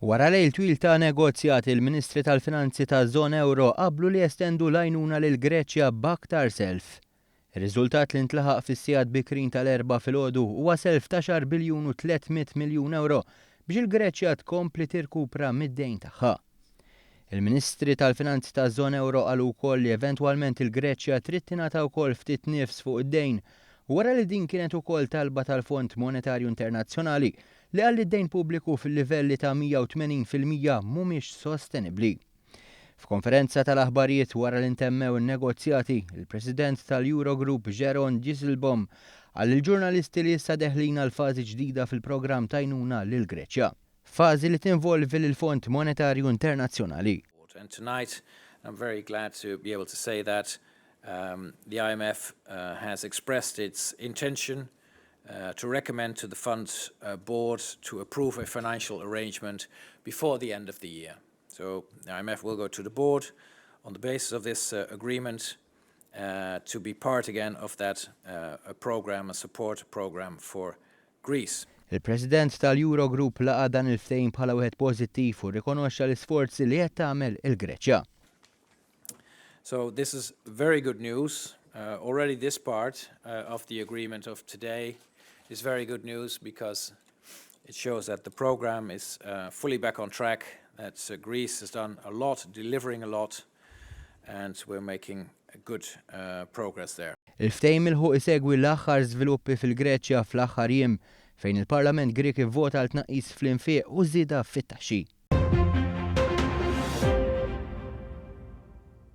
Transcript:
Wara lejl twil ta' negozjati, il-Ministri tal-Finanzi taż-Żona Ewro qablu li jestendu l-għajnuna lill-Greċja b'aktar self. Ir-riżultat li ntlaħaq fis-sigħat bikrin tal-Erbgħa filgħodu huwa self t'għaxar biljun u 300 miljun ewro biex il-Greċja tkompli tirkupra mid-dejn tagħha. Il-Ministri tal-Finanzi taż-Żona Ewro qalu wkoll li eventwalment il-Greċja trid tingħata wkoll ftit nifs fuq id-dejn wara li din kienet ukoll talba tal-Fond Monetarju Internazzjonali li qal li d-dejn pubbliku fil-livelli ta' 180% mhumiex sostenibbli. F'konferenza tal-aħbarijiet wara li ntemmew in-negozjati, il-President tal-Eurogroup Jeroen Dijsselbloem qal lill-ġurnalisti li issa deħlin għal fażi ġdida fil-programm t'għajnuna lill-Greċja. Fażi li tinvolvi lill-Fond Monetarju Internazzjonali. And tonight I'm very glad to be able to say that the IMF has expressed its intention to recommend to the fund board to approve a financial arrangement before the end of the year. So the IMF will go to the board on the basis of this agreement to be part again of that program, a support program for Greece. Il-President tal-Eurogroup laqa' dan il-ftehim bħala wieħed pożittiv u rrikonoxxa l-isforzi li qed tagħmel il-Greċja. So this is very good news. Already this part of the agreement of today is very good news because it shows that the program is fully back on track, that Greece has done a lot, delivering a lot, and we're making good progress there. Il-ftehim milħuq isegwi l-aħħar żviluppi fil-Greċja fl-aħħar jiem fejn il-Parlament Grieg ivvota għal tnaqqis fl-infiq u żieda fit-taxxi.